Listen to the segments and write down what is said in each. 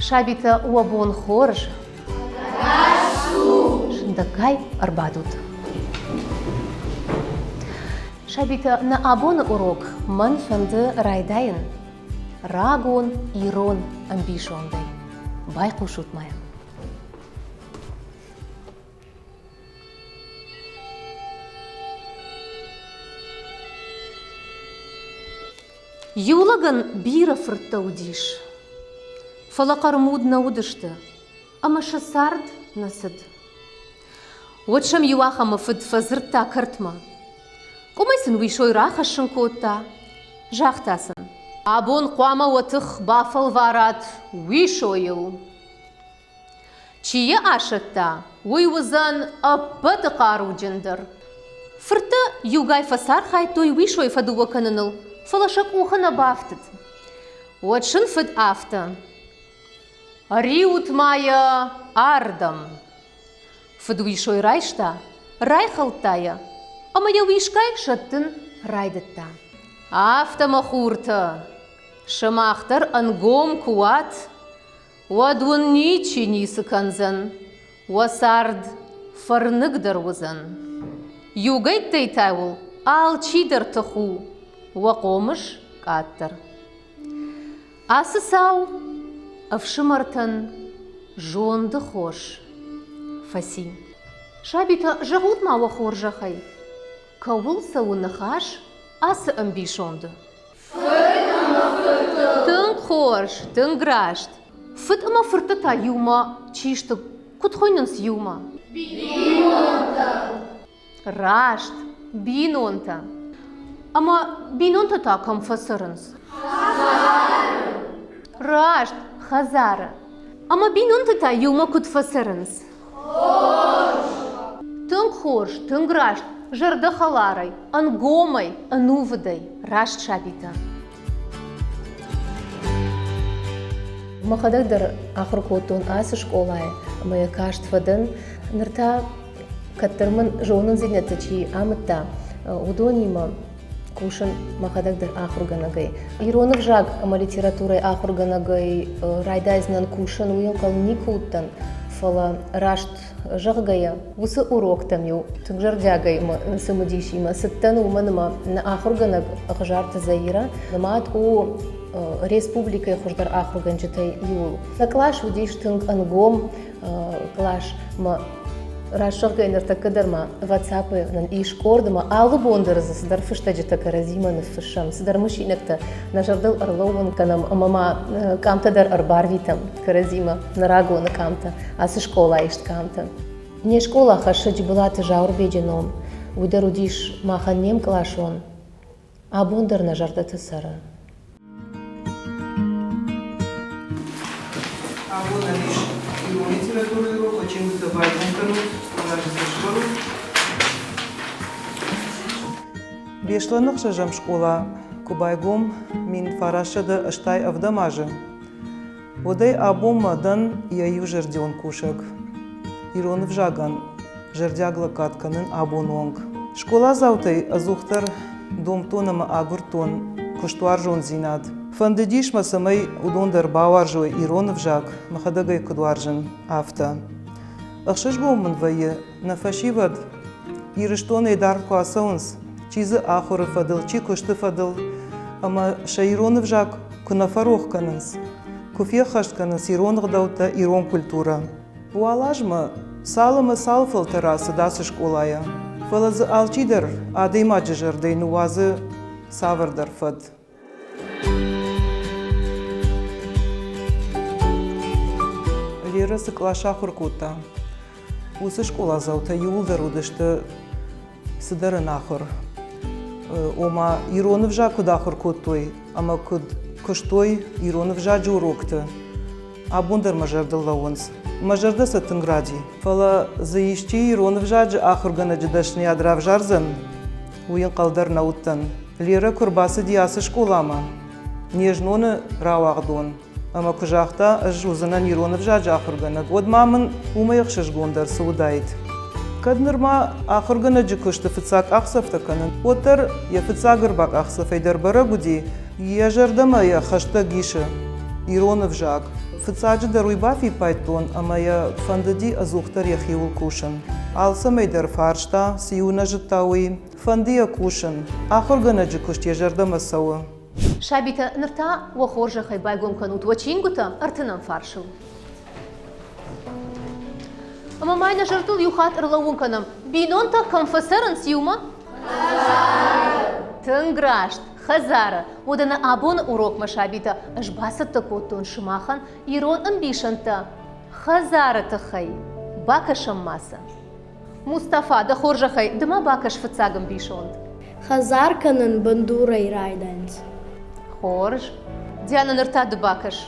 Сабитӕ, уӕ бон хорз! Сындӕггай ӕрбадут. Сабитӕ, нӕ абоны урок мӕн фӕнды райдайын рагон ирон ӕмбисондӕй. Байхъусут ма йӕм. Иу лӕгӕн бирӕ фырттӕ уыдис, фӕлӕ хъӕрмуд нӕ уыдысты ӕмӕ сӕ цард нӕ цыд. Уӕд сӕм иуахӕмы фыд фӕдзырдта кӕртмӕ. Къуымӕй сын уисой рахӕссын кодта, загъта сын: Абон хъуамӕ уӕ тых бафӕлварат уисойыл. Чи йӕ асӕтта, уый уыдзӕн ӕппӕты хъаруджындӕр. Фырттӕ иугай фӕцархайдтой уисой фӕдыууӕ кӕныныл, фӕлӕ сӕ къухы нӕ бафтыд. Уӕд сын фыд афтӕ: «Ӕриут-ма йӕ ардӕм!» Фыд уисой райста, райхӕлдта йӕ ӕмӕ йӕ уисгай сӕттын райдыдта. Афтӕ, мӕ хуртӕ, сымах дӕр ӕнгом куы уат, уӕд уын ничи ницы кӕндзӕн, уӕ цард фӕрныгдӕр уыдзӕн. Иугӕйттӕй та уыл алчидӕр тых у, уӕ хъомыс къаддӕр. Ацы цау ӕфсымӕртӕн зонды хос фӕци. Сабитӕ, зӕгъут-ма уӕ хорзӕхӕй, кӕуыл цӕуы ныхас ацы ӕмбисонды? Тынг хорз, тынг раст. Фыд ӕмӕ фырттӕ та иумӕ чи сты? Куыд хуыйнынц иумӕ? Бинонтӕ. Раст, бинонтӕ. Ӕмӕ бинонтӕ та кӕм фӕцӕрынц? Хӕдзары. Раст, хӕдзары. Ӕмӕ бинонтӕ та иумӕ куыд фӕцӕрынц? Хорз! Тынг хорз, тынг раст, зӕрдӕхӕларӕй, ӕнгомӕй, ӕнувыдӕй раст сабитӕ. Мӕхӕдӕг дӕр ахуыр кодтон ацы скъолайы ӕмӕ йӕ каст фӕдӕн. Ныр та кӕддӕр мын зонындзинӕдтӕ чи амыдта, уыдонимӕ кусын мӕхӕдӕг дӕр ахуыргӕнӕгӕй. Ирон ӕвзаг ӕмӕ литературӕйы ахуыргӕнӕгӕй райдайдзынӕн кусын, уый ӕнхъӕл никуы уыдтӕн, фӕлӕ раст зӕгъгӕйӕ, уыцы уроктӕм-иу тынг зӕрдиагӕй цымыдисимӕ цыдтӕн, уымӕн ӕмӕ нӕ ахуыргӕнӕг Ӕгъуызарты Заирӕ нымад у республикӕйы хуыздӕр ахуыргӕнджытӕй иуыл. Нӕ кълас уыдис тынг ӕнгом кълас мӕ раст зӕгъгӕйӕ ныртӕккӕ дӕр ма WhatsApp-ы нын ис къорд ӕмӕ алы бон дӕр дзы цыдӕр фыстӕджытӕ кӕрӕдзимӕ ныффыссӕм, цыдӕр мысинӕгтӕ нӕ зӕрдыл ӕрлӕууын кӕнӕм ӕмӕ ма къамтӕ дӕр ӕрбарвитӕм кӕрӕдзимӕ, нӕ рагоны къамтӕ, ацы скъолайы ист къамтӕ. Не скъола хӕссы Джыбылаты Зауырбеджы ном, уый дӕр уыдис махӕн не мкъласон, абон дӕр нӕ зӕрдӕты цӕры. Абон нӕм ис ирон литературӕйы урок, чингуытӕ байгом кӕнут, разы сӕ сӕвӕрут. Беслӕны ӕхсӕзӕм скъола куы байгом 1987 азы, уӕдӕй абонмӕ дӕн йӕ иузӕрдион кусӕг. Ирон ӕвзагӕн зӕрдиаг лӕггад кӕнын абоны онг. Скъоладзаутӕй ӕдзухдӕр домдтон ӕмӕ агуырдтон куыстуарзондзинад. Фӕндыдис мӕ, цӕмӕй уыдон дӕр бауарзой ирон ӕвзаг, мӕхӕдӕг ӕй куыд уарзын, афтӕ. Ӕхсызгон мын вӕййы, нӕ фӕсивӕд Ирыстонӕй дард куы ацӕуынц, чи дзы ахуыры фӕдыл, чи куысты фӕдыл, ӕмӕ сӕ ирон ӕвзаг куы нӕ фӕрох кӕнынц, куы феххӕст кӕнынц ирон ӕгъдӕуттӕ, ирон культурӕ. Уал азмӕ цал ӕмӕ цал фӕлтӕр ацыд ацы скъолайӕ, фӕлӕ дзы алчидӕр адӕймаджы зӕрдӕйы ныууадзы цавӕрдӕр фӕд. Лерӕ цы кълас ахуыр кодта, уыцы скъоладзаутӕ иууылдӕр уыдысты цыдӕр ӕнахуыр. Ома, ирон ӕвзаг куыд ахуыр кодтой ӕмӕ куыд куыстой ирон ӕвзаджы урокты, абон дӕр мӕ зӕрдыл лӕууынц. Мӕ зӕрдӕ сӕ тынг ради. Фӕлӕ дзы исчи ирон ӕвзаджы ахуыргӕнӕджы дӕсныйад равзардзӕн, уый ӕнхъӕл дӕр нӕ уыдтӕн. Лерӕ куы рбацыди ацы скъоламӕ, не зноны рауагъдон, ӕмӕ куы загъта, ӕз уыдзынӕн ирон ӕвзаджы ахуыргӕнӕг, уӕд ма мын уымӕй ӕхсызгондӕр цы уыдаид. Кӕд нырма ахуыргӕнӕджы куысты фыццаг къахдзӕфтӕ кӕнын, уӕддӕр йӕ фыццаг ӕрбакъахдзӕфӕй дӕр бӕрӕг уыди, йӕ зӕрдӕмӕ йӕ хӕстӕг исы ирон ӕвзаг. Фыццаджыдӕр уый бафиппайдтон, ӕмӕ йӕ фӕндыди ӕдзухдӕр йӕхиуыл кусын. Алцӕмӕй дӕр фарста, цы-иу нӕ зыдта, уый. Фӕнды йӕ кусын. Ахуыргӕнӕджы куыст йӕ зӕрдӕмӕ цӕуы. Сабитӕ, ныр та уӕ хорзӕхӕй байгом кӕнут уӕ чингуытӕ ӕртынӕм фарсыл. Ӕмӕ ма нӕ зӕрдыл иу хатт ӕрлӕууын кӕнӕм, бинонтӕ кӕм фӕцӕрынц иумӕ? Хӕдзары. Тынг раст, хӕдзары. Уӕдӕ нӕ абоны урокмӕ сабитӕ ӕз бацӕттӕ кодтон сымахӕн ирон ӕмбисӕндтӕ хӕдзары тыххӕй. Бакӕсӕм ма сӕ. Мустафа, дӕ хорзӕхӕй, ды ма бакӕс фыццаг ӕмбисонд. Хӕдзар кӕнын бындурӕй райдайынц. Хорз. Диана, ныр та ды бакӕс.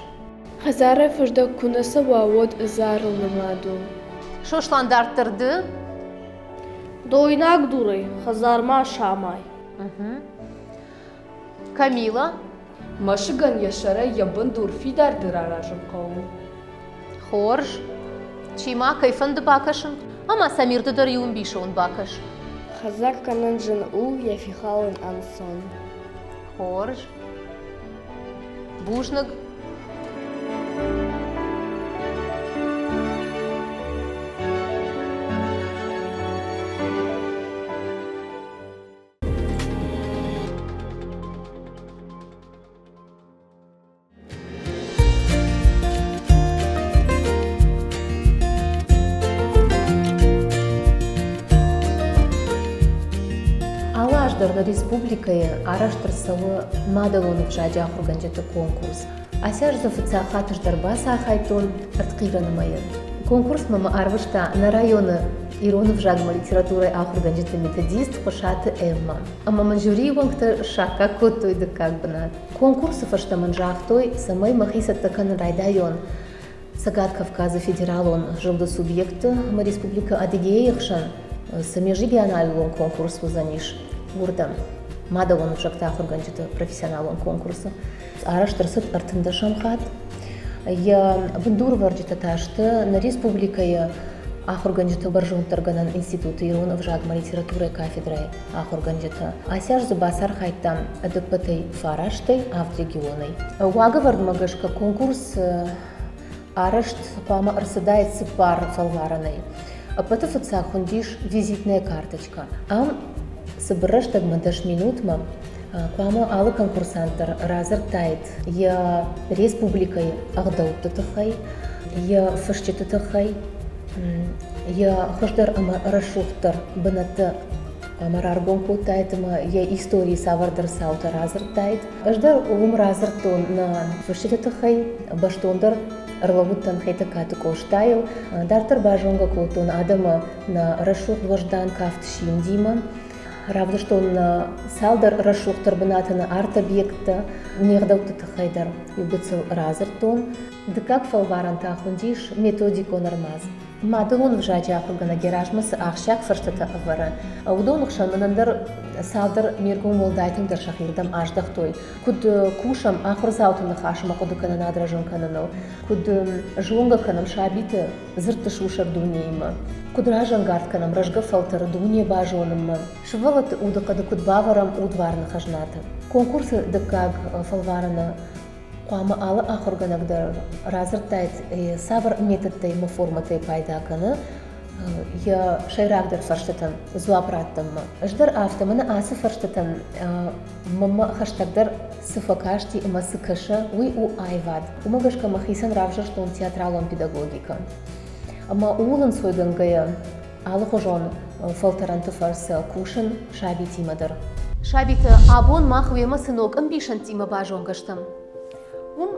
Хӕдзарӕй фӕздӕг куы нӕ цӕуа, уӕд ӕдзарыл нымад у. Сослан, дарддӕр ды? Дойнаг дурӕй хӕдзармӕ самай. Камила? Мӕсыгӕн йӕ сӕрӕй йӕ бындур фидардӕр аразын хъӕуы. Хорз. Чи ма кӕй фӕнды бакӕсын? Ӕмӕ Самир, ды дӕр иу ӕмбисонд бакӕс. Хӕдзар кӕнын зын у, йӕ фехалын ӕнцон. Хорз. Бузныг. Алы аз дӕр нӕ республикӕйы арӕзт ӕрцӕуы мадӕлон ӕвзаджы ахуыргӕнджыты конкурс. Ацы аз дзы фыццаг хатт ӕз дӕр бацархайдтон ӕртхъирӕны мӕйы. Конкурсмӕ мӕ арвыста нӕ районы ирон ӕвзагмӕ литературӕйы ахуыргӕнджыты методист Хъуысаты Эммӕ. Ӕмӕ мын жюрийы уӕнгтӕ саккаг кодтой дыккаг бынат. Конкурсы фӕстӕ мын загътой, цӕмӕй мӕхи цӕттӕ кӕнын райдайон Цӕгат Кавказы федералон зылды субъектты ӕмӕ Республикӕ Адыгейы хсӕн цы межрегионалон конкурс уыдзӕнис, уырдӕм. Мадӕлон ӕвзӕгты ахуыргӕнджыты профессионалон конкурсы арӕзт ӕрцыд ӕртындӕсӕм хатт. Йӕ бындурвӕрджытӕ та сты нӕ республикӕйы ахуыргӕнджыты бӕрзонддӕргӕнӕн институты ирон ӕвзагмӕ литературӕйы кафедрӕйы ахуыргӕнджытӕ. Ацы аз дзы бацархайдтам ӕдӕппӕтӕй фарастӕй авд регионӕй. Уагӕвӕрдмӕ гӕсгӕ конкурс арӕзт хъуамӕ ӕрцыдаид цыппар фӕлварӕнӕй. Ӕппӕты фыццаг хуындис визитная карточка. Ам цыбыр рӕстӕгмӕ дӕс минутмӕ хъуамӕ алы конкурсант дӕр радзырдтаид йӕ республикӕйы ӕгъдӕутты тыххӕй, йӕ фысджыты тыххӕй, йӕ хуыздӕр ӕмӕ рӕсугъддӕр бынӕттӕ ӕмӕ раргом кодтаид ӕмӕ йӕ историйы цавӕрдӕр цаутӕ радзырдтаид. Ӕз дӕр уым радзырдтон нӕ фысджыты тыххӕй, бӕстондӕр ӕрлӕууыдтӕн Хетӕгкаты Къостайыл, дарддӕр базонгӕ кодтон адӕмы нӕ рӕсугъд уӕздан кафт Симдимӕ, равдыстон нӕ цалдӕр рӕсугъддӕр бынаты нӕ арт-объекттӕ, не гъдӕутты тыххӕй дӕр иу гыццыл радзырдтон. Дыккаг фӕлварӕн та хуындис методикон ӕрмадз. Мадӕлон ӕвзаджы ахуыргӕнӕг йӕ размӕ цы ахсджиаг фӕрстытӕ ӕвӕры, уыдон хсӕн мын ӕндӕр цалдӕр ме ргом уӕлдай тынгдӕр сӕхирдӕм аздӕхтой. Куыд кусӕм ахуырдзауты ныхасмӕ хъуыдыкӕнынад рӕзын кӕныныл, куыд зонгӕ кӕнӕм сабиты дзырдты сусӕг дунеимӕ, куыд разӕнгард кӕнӕм рӕзгӕ фӕлтӕры дуне базонынмӕ, сывӕллӕтты удыхъӕды куыд бавӕрӕм удварны хӕзнатӕ. Конкурсы дыккаг фӕлварӕны хъуамӕ алы ахуыргӕнӕг дӕр радзырдтаид, цавӕр методтӕй ӕмӕ формӕтӕй пайда кӕны йӕ сӕйрагдӕр фӕрстытӕн дзуапп раттынмӕ. Ӕз дӕр афтӕ, мӕнӕ ацы фӕрстытӕн мӕнмӕ хӕстӕгдӕр цы фӕкасти ӕмӕ цы кӕсы, уый у аивад. Уымӕ гӕсгӕ мӕхицӕн равзӕрстон театралон педагогикӕ. Ӕмӕ ууыл ӕнцойгӕнгӕйӕ алыхуызон фӕлтӕрӕнты фӕрцы кусын сабитимӕ дӕр. Сабитӕ, абон мах уемӕ цы ног ӕмбисӕндтимӕ базонгӕ стӕм, уым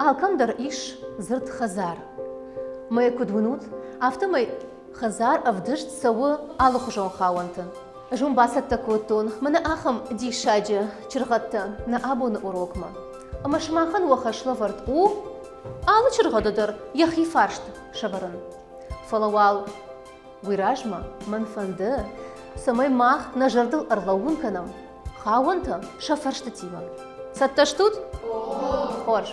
алкӕм дӕр ис дзырд хӕдзар. Мӕ куыд уынут, афтӕмӕй хӕдзар ӕвдыст цӕуы алыхуызон хауӕнты. Ӕз уын бацӕттӕ кодтон мӕнӕ ахӕм диссаджы чыргъӕдтӕ нӕ абоны урокмӕ. Ӕмӕ сымахӕн уӕ хӕслӕвӕрд у алы чыргъӕды дӕр йӕхи фарст сӕвӕрын. Фӕлӕ уал уый размӕ мӕн фӕнды, цӕмӕй мах нӕ зӕрдыл ӕрлӕууын кӕнӕм хауӕнтӕ сӕ фӕрстытимӕ. Цӕттӕ стут? Хорз.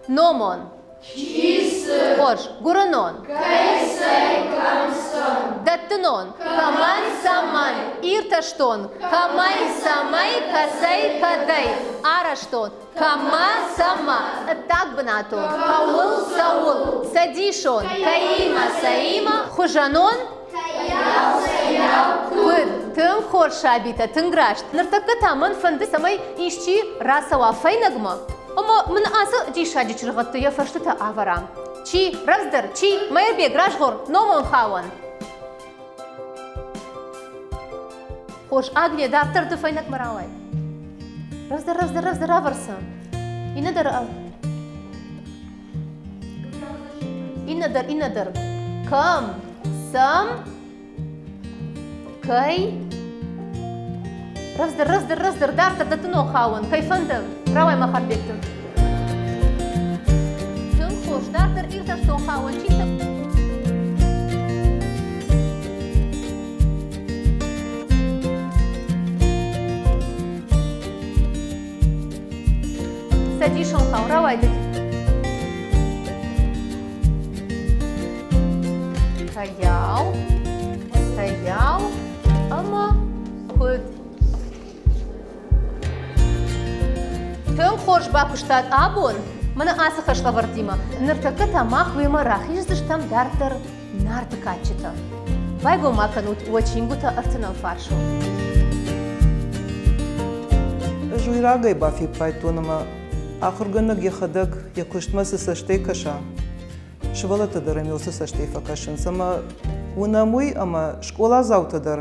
Номон. Чи цы? Хорз. Гуырынон. Кӕй цӕй кӕм цӕм. Дӕттынон. Кӕмӕн цӕмӕн. Иртӕстон. Кӕмӕй цӕмӕй кӕцӕй кӕдӕй. Арӕзтон. Кӕмӕ, цӕмӕ, ӕддаг бынатон, кӕуыл, цӕуыл, цӕдисон, кӕимӕ, цӕимӕ, хуызӕнон, Куыд? Тынг хорз сабитӕ, тынг раст. Ныртӕккӕ та мӕн фӕнды, цӕмӕй исчи рацӕуа фӕйнӕгмӕ ӕмӕ мын ацы диссаджы чыргъӕдты йӕ фӕрстытӕ авӕра. Чи? Рӕвдздӕр! Чи? Мӕирбег, разгъор! Номон хауӕн! Хорз, Агния, дарддӕр ды фӕйнӕгмӕ рауай. Рӕвдздӕр, рӕвдздӕр, рӕвдздӕр авӕр сӕ. Иннӕ дӕр Иннӕ дӕр, иннӕ дӕр. Кӕм, цӕм, кӕй. Рӕвдздӕр, рӕвдздӕр, рӕвдздӕр, дарддӕр дӕтты ног хауӕн. Кӕй фӕнды, рауай Махарбегты. Тынг хорз, дарддӕр иртӕстон хауӕн. Чи Цӕдисон хъӕу рауайдыд. Кӕйау, цӕйау ӕмӕ куыд. Тынг хорз бакуыстат абон мӕнӕ ацы хӕслӕвӕрдтимӕ. Ныртӕккӕ та мах уемӕ рахиздзыстӕм дарддӕр Нарты кадджытӕ. Байгом ма кӕнут уӕ чингуытӕ ӕртынӕм фарсыл. Ӕз уый рагӕй бафиппайдтон ӕмӕ ахуыргӕнӕг йӕхӕдӕг йӕ куыстмӕ цы цӕстӕй кӕса, сывӕллӕттӕ дӕр ӕм уыцы цӕстӕй фӕкӕсынц ӕмӕ уынӕм уый, ӕмӕ скъоладзаутӕ дӕр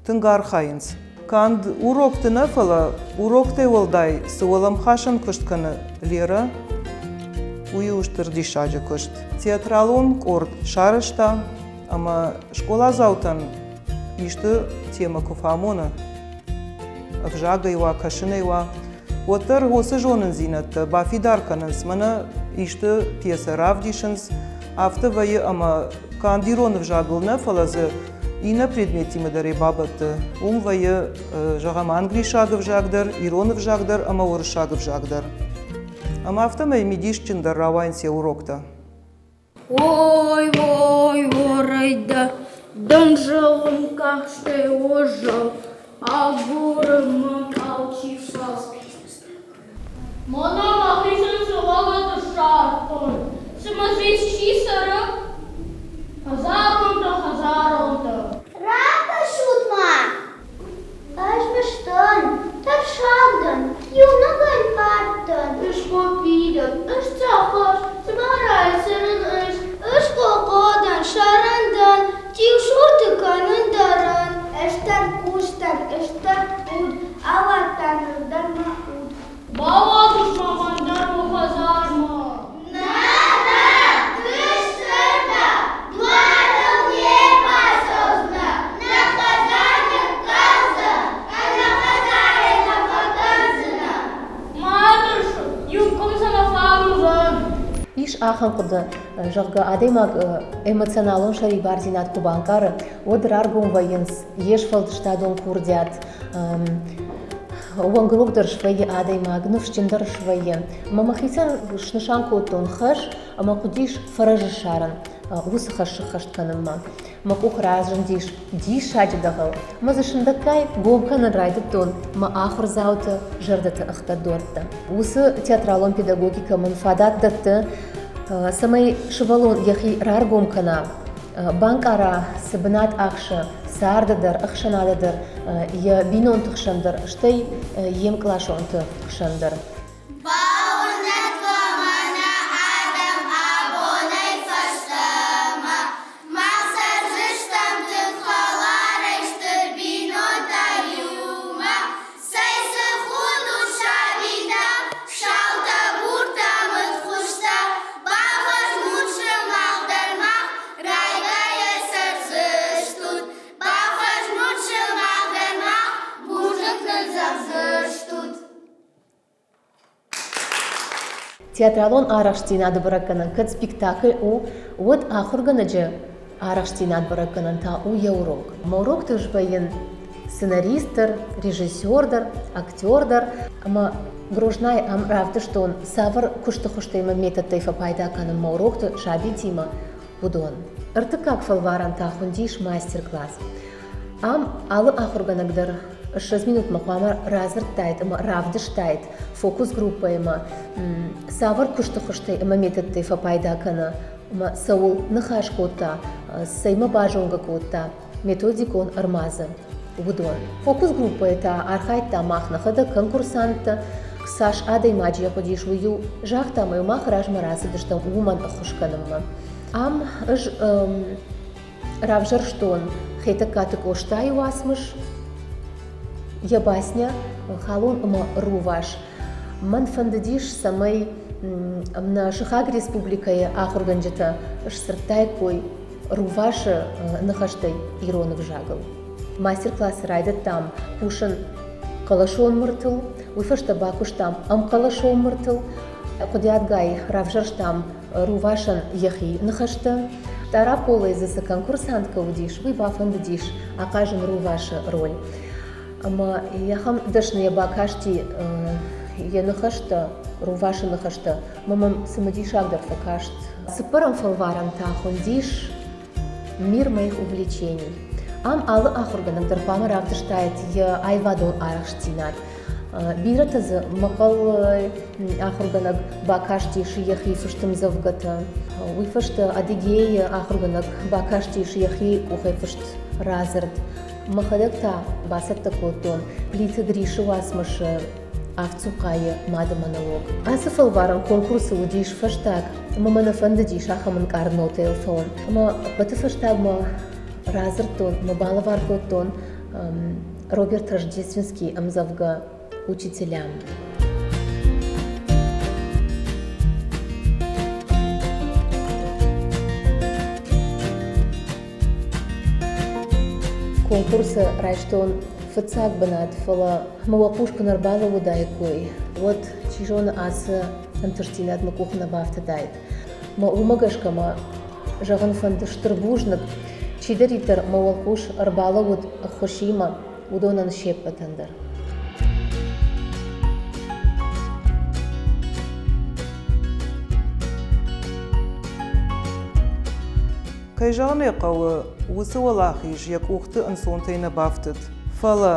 тынг архайынц. Канд урокты нӕ, фӕлӕ уроктӕй уӕлдай цы уӕлӕмхасӕн куыст кӕны Лерӕ, уый у стыр диссаджы куыст. Театралон къорд сарӕзта ӕмӕ скъоладзаутӕн исты темӕ куы фӕамоны, ӕвзагӕй уа, кӕсынӕй уа, уӕддӕр уыцы зонындзинӕдтӕ бафидар кӕнынц, мӕнӕ исты пьесӕ равдисынц, афтӕ вӕййы ӕмӕ канд ирон ӕвзагыл нӕ, фӕлӕ дзы иннӕ предметтимӕ дӕр ӕй бабӕтты. Уым вӕййы, зӕгъӕм, англисаг ӕвзаг дӕр, ирон ӕвзаг дӕр ӕмӕ уырыссаг ӕвзаг дӕр. Ӕмӕ афтӕмӕй мидисджындӕр рауайынц йӕ уроктӕ. Ой, ой, орайда, донжелым кахсте ожил, агуры мын алчи фал. Мӕнӕ мӕхицӕн цы лӕгӕты ссардтон, цымӕ дзы исчи цӕры? Хӕдзаронтӕ, хӕдзаронтӕ. Ракӕсут-ма! Ӕз мыстон, тӕрсаг дӕн, иунӕгӕй бадтӕн. Ысхъоппи дӕн, ысцӕххӕс, цымарайы цӕрын ӕз. Ысхъохъо дӕн, сӕрӕн дӕн, цъиусурты кӕнын дӕрӕн. Ӕз тӕрхъус дӕн, ӕз тӕппуд, ауадтӕн ныр мӕ уд. Бауадзут ма мӕн дӕр уӕ хӕдзармӕ. Нӕ, нӕ, ды стыр дӕ, дуарыл не бацӕудзынӕ, нӕ хӕдзар ныккӕлдзӕн, ӕнӕ хӕдзарӕй нӕ фӕкӕндзынӕ. Ма тӕрсут, иу къуым сӕ нӕ фаг уыдзӕн. Ис ахӕм хъуыды, зӕгъгӕ, адӕймаг эмоционалон сӕрибардзинад куы банкъары, уӕд раргом вӕййынц йе сфӕлдыстадон курдиат, уӕнгрогдӕр свӕййы адӕймаг, ныфсджындӕр свӕййы. Ӕмӕ мӕхицӕн снысан кодтон хӕс ӕмӕ хъуыдис фӕрӕз ссарын уыцы хӕс сӕххӕст кӕнынмӕ. Мӕ къух разындис диссаджы дӕгъӕл ӕмӕ дзы сындӕггай гом кӕнын райдыдтон мӕ ахуырдзауты зӕрдӕты ӕхгӕд дуӕрттӕ. Уыцы театралон педагогикӕ мын фадат дӕтты, цӕмӕй сывӕллон йӕхи раргом кӕна, банкъара, цы бынат ахсы царды дӕр, ӕхсӕнады дӕр, йӕ бинонты хсӕн дӕр, стӕй йе мкъласонты хсӕн дӕр. Бауырнӕд уӕ мӕнӕ адӕм абонӕй фӕстӕмӕ, мах цӕрдзыстӕм тынг хӕларӕй стыр бинонтӕ иумӕ. Цӕй цы хонут сабитӕ, саутӕ, буртӕ, мыдхуызтӕ, бафӕзмут сымах дӕр мах, райгӕйӕ цӕрдзыстут. Бафӕзмут сымах дӕр мах, бузныг нын зӕгъдзыстут. Театралон арӕхстдзинады бӕрӕггӕнӕн кӕд спектакль у, уӕд ахуыргӕнӕджы арӕхстдзинад бӕрӕггӕнӕн та у йӕ урок. Мӕ урокты свӕййын сценарист дӕр, режиссер дӕр, актер дӕр ӕмӕ Грознайы ам равдыстон, цавӕр куысты хуызтӕй ӕмӕ методтӕй фӕпайда кӕнын мӕ урокты сабитимӕ, уыдон. Ӕртыккаг фӕлварӕн та хуындис мастер-класс. Ам алы ахуыргӕнӕг дӕр 20 минутмӕ хъуамӕ радзырдтаид ӕмӕ равдыстаид фокус-группӕимӕ, цавӕр куысты хуызтӕй ӕмӕ методтӕй фӕпайда кӕны ӕмӕ цӕуыл ныхас кодта, цӕимӕ базонгӕ кодта методикон ӕрмадзы, уыдон. Фокус-группӕйы та архайдта мах нӕхӕдӕг конкурсанттӕ, цас адӕймаджы йӕ хъуыдис, уый-иу загъта ӕмӕ-иу мах размӕ рацыдыстӕм уымӕн ӕххуыс кӕнынмӕ. Ам ӕз равзӕрстон Хетӕгкаты Къостайы уацмыс, йӕ басня «Халон ӕмӕ рувас». Мӕн фӕндыдис, цӕмӕй нӕ сыхаг республикӕйы ахуыргӕнджытӕ сдзырдтаиккой рувасы ныхӕстӕй ирон ӕвзагыл. Мастер-классы райдыдтам кусын хъӕлӕсон мыртыл, уый фӕстӕ бакуыстам ӕмхъӕлӕсон мыртыл, хъуыдиадгай равзӕрстам рувасӕн йӕхи ныхӕстӕ. Стъараполӕй дзы цы конкурсанткӕ уыдис, уый бафӕндыдис ахъазын рувасы роль. Ӕмӕ ахӕм дӕсныйӕ бакасти йӕ ныхӕстӕ, рувасы ныхӕстӕ, ӕмӕ мӕм цымыдисагдӕр фӕкаст. Цыппӕрӕм фӕлварӕн та хуындис «Мир моих увлечений». Ам алы ахуыргӕнӕг дӕр хъуамӕ равдыстаид йӕ аивадон арӕхстдзинад. Бирӕтӕ дзы мӕхъӕлы ахуыргӕнӕг бакастис йӕхи фыст ӕмдзӕвгӕтӕ. Уый фӕстӕ Адыгейы ахуыргӕнӕг бакастис йӕхи къухӕй фыст радзырд. Мӕхӕдӕг та бацӕттӕ кодтон Плиты Грисы уацмысы Авдцухъайы мады монолог. Ацы фӕлварӕн конкурсы уыдис фӕстаг, ӕмӕ мӕ нӕ фӕндыдис ахӕм ӕнкъард нотӕйыл фӕуын. Ӕмӕ ӕппӕты фӕстагмӕ радзырдтон ӕмӕ балӕвар кодтон Роберт Рождественский ӕмдзӕвгӕ «Учителям». Конкурсы райстон фыццаг бынат, фӕлӕ мӕ уӕлхъус куы нӕ рбалӕууыдаиккой, уӕд, чи зоны, ацы ӕнтыстдзинад мӕ къухы нӕ бафтыдаид. Мӕ уымӕ гӕсгӕ мӕ зӕгъын фӕнды стыр бузныг, чидӕриддӕр мӕ уӕлхъус ӕрбалӕууыд ӕххуысимӕ, уыдонӕн се ппӕтӕн дӕр. Кӕй зӕгъын ӕй хъӕуы, уыцы уӕлахиз йӕ къухты ӕнцонтӕй нӕ бафтыд. Фӕлӕ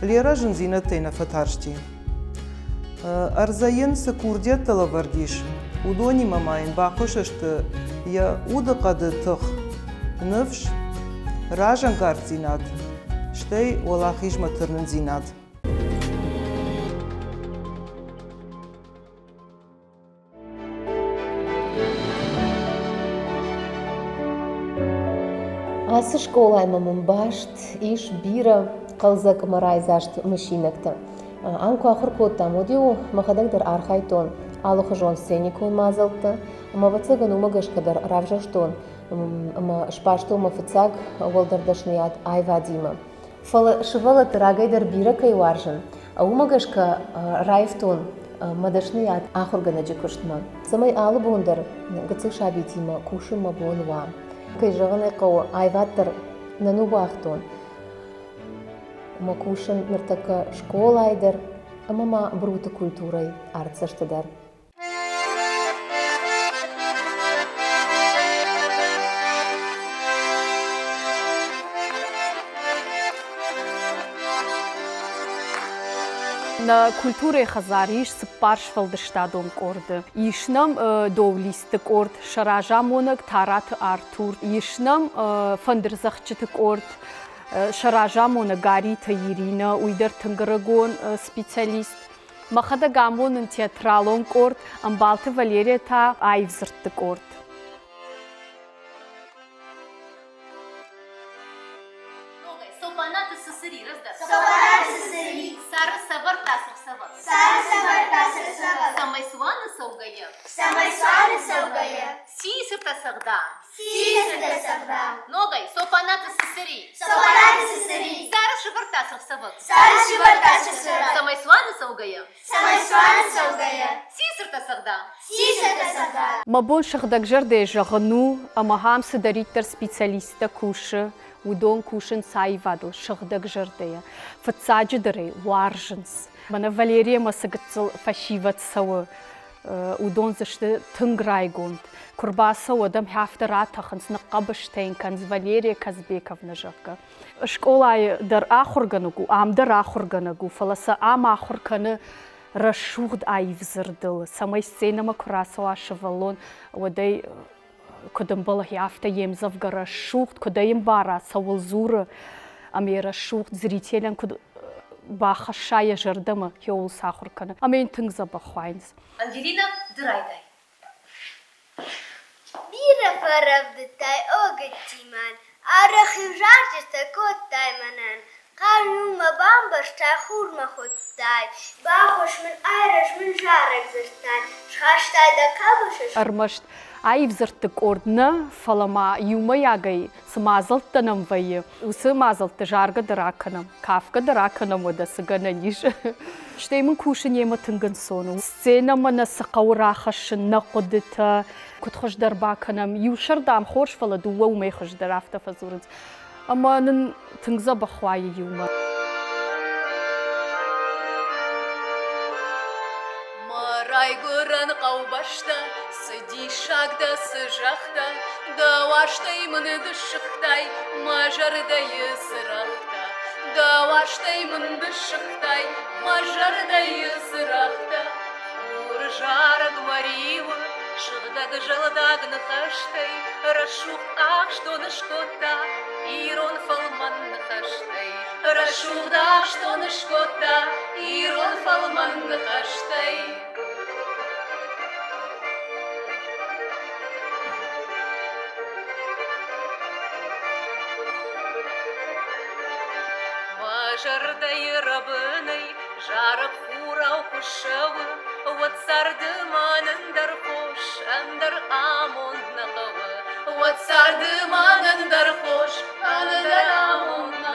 Лерӕ зындзинӕдтӕй нӕ фӕтарсти. Ӕрдзӕй йын цы курдиӕттӕ лӕвӕрд ис, уыдонимӕ ма йын баххуыс сты йӕ удыхъӕды тых, ныфс, разӕнгарддзинад, стӕй уӕлахизмӕ тырнындзинад. Ацы скъолаимӕ мын баст ис бирӕ хъӕлдзӕг ӕмӕ райдзаст мысинӕгтӕ. Ам куы ахуыр кодтам, уӕд-иу мӕхӕдӕг дӕр архайдтон алыхуызон сценикон мадзӕлтты ӕмӕ, ӕвӕццӕгӕн, уымӕ гӕсгӕ дӕр равзӕрстон ӕмӕ сбастон мӕ фыццаг уӕлдӕр дӕсныйад аивадимӕ. Фӕлӕ сывӕллӕтты рагӕй дӕр бирӕ кӕй уарзын, уымӕ гӕсгӕ раивтон мӕ дӕсныйад ахуыргӕнӕджы куыстмӕ, цӕмӕй алы бон дӕр гыццыл сабитимӕ кусын мӕ бон уа. Кӕй зӕгъын ӕй хъӕуы, аивад дӕр нӕ ныууагътон. Мӕ кусын ныртӕккӕ скъолайы дӕр ӕмӕ ма Бруты культурӕйы артдзӕсты дӕр. Нӕ культурӕйы хӕдзары ис цыппар сфӕлдыстадон къорды. Ис нӕм доулистты къорд, сӕ разамонӕг Тараты Артур, ис нӕм фӕндырдзӕгъдджыты къорд, сӕ разамонӕг Гариты Иринӕ, уый дӕр тынг ӕрыгон специалист. Мӕхӕдӕг амонын театралон къорд, Ӕмбалты Валерия та аив дзырдты къорд. Цопанаты Сысыри раздӕр. Цопанаты Сысыри. Сары сӕвӕрдта сырхсӕвӕг. Сары сӕвӕрдта сырхсӕвӕг. Цӕмӕй цуаны цӕугӕйӕ. Цӕмӕй цуаны цӕугӕйӕ. Сисыртӕ цӕгъда. Сисыртӕ цӕгъда. Ногӕй Цопанаты Сысыри. Цопанаты Сысыри. Сары сӕвӕрдта сырхсӕвӕг. Сары сӕвӕрдта сырхсӕвӕг. Цӕмӕй цуаны цӕугӕйӕ. Цӕмӕй цуаны цӕугӕйӕ. Сисыртӕ цӕгъда. Сисыртӕ цӕгъда. Мӕ бон сыгъдӕгзӕрдӕйӕ зӕгъын у, ӕмӕ ахӕм цыдӕриддӕр специалисттӕ кусы, уыдон кусынц аивадыл сыгъдӕгзӕрдӕйӕ. Фыццаджыдӕр ӕй уарзынц. Мӕнӕ Валерийӕмӕ цы гыццыл фӕсивӕд цӕуы. Уыдон дзы сты тынг райгонд. Куы рбацӕуы, адӕм афтӕ ратӕхынц, ныхъхъӕбыстӕ йын кӕнынц Валерия Казбековна, зӕгъгӕ. Скъолайы дӕр ахуыргӕнӕг у, ам дӕр ахуыргӕнӕг у, фӕлӕ сӕ ам ахуыр кӕны рӕсугъд аив дзырдыл, цӕмӕй сценӕмӕ куы рацӕуа сывӕллон, уӕд ӕй куыд ӕмбӕлы, афтӕ йе мдзӕвгӕ рӕсугъд, куыд ӕй ӕмбара, цӕуыл дзуры, ӕмӕ йӕ рӕсугъд зрителӕн куыд бахӕсса йӕ зӕрдӕмӕ, кӕуыл сахуыр кӕны. Ӕмӕ йын тынг дзӕбӕх уайынц. Ангелина, ды райдай. Бирӕ фӕрӕвдыдтай, о гыццимӕн, арӕх-иу зарджытӕ кодтай мӕнӕн. Хъарм-иу мӕ бамбӕрзтай, хурмӕ хуыдтай, баххуыс мын, айрӕз мын зарӕг дзырдтай, схастай дӕ хъӕбысы. Ӕрмӕст аив дзырдты къорд нӕ, фӕлӕ ма иумӕйагӕй цы мадзӕлттӕ нӕм вӕййы, уыцы мадзӕлтты заргӕ дӕр акӕнӕм, кафгӕ дӕр акӕнӕм, уӕдӕ цы гӕнӕн ис. Стӕй мын кусын йемӕ тынг ӕнцон у. Сценӕмӕ нӕ цы хъӕуы рахӕссын, нӕ хъуыдытӕ куыд хуыздӕр бакӕнӕм. Иу сӕрдӕм хорз, фӕлӕ дыууӕ уымӕй хуыздӕр, афтӕ фӕдзурынц. Ӕмӕ нын тынг дзӕбӕх уайы иумӕ. Мӕ райгуырӕн хъӕубӕстӕ, цы диссаг дӕ, цы зӕгътӕ, дӕ уарзтӕй мын ды ссыгътай мӕ зӕрдӕйы цырӕгътӕ. Дӕ уарзтӕй мын ды ссыгътай мӕ зӕрдӕйы цырӕгътӕ. Хуры зарӕг мӕ риуы сыгъдӕг зӕлдаг ныхӕстӕй рӕсугъд ахстон скодта ирон фӕлмӕн ныхӕстӕй. Рӕсугъд ахстон скодта ирон фӕлмӕн ныхӕстӕй. Мӕ зӕрдӕйы рӕбынӕй зарӕг хурау куы ссӕуы, уӕд царды мӕнӕн дӕр хос, ӕндӕр амонд нӕ хъӕуы. Уӕд царды мӕнӕн дӕр хос, ӕндӕр амонд нӕ